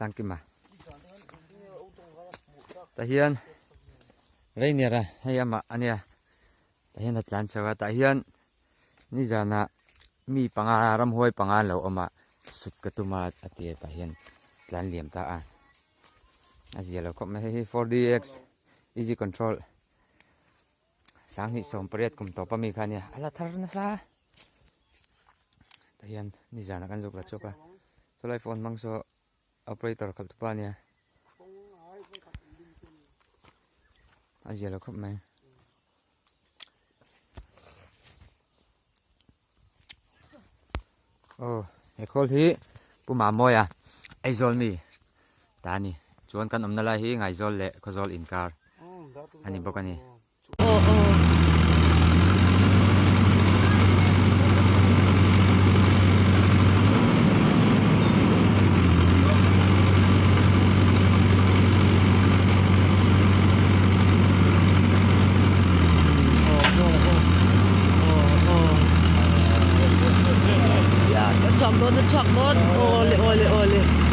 Sangkima. Tah hian Rainier-a hei amah a nia tah hian a tlan chho a tah hian nizanah mi panga ramhuai panga an lo awm a sut ka tum a a ti a tah hian tlan liam ta a a zia lo khawp mai hei hi 4dx easy control sanghnih 18 kum tawp ami kha a nia a la thar nasa tah hian nizanah kan zuk la chhuak a chulai phone hmang saw operator khalh tupa a nia. A zia lo khawp mai. Aw he khawl hi Pu Mamawia Aizawl mi ta a ni. Chuan kan awmna lai hi Ngaizawl leh Khawzawl inkar a ni bawk a ni. Chhuak dawn a chhuak dawn awle awle awle.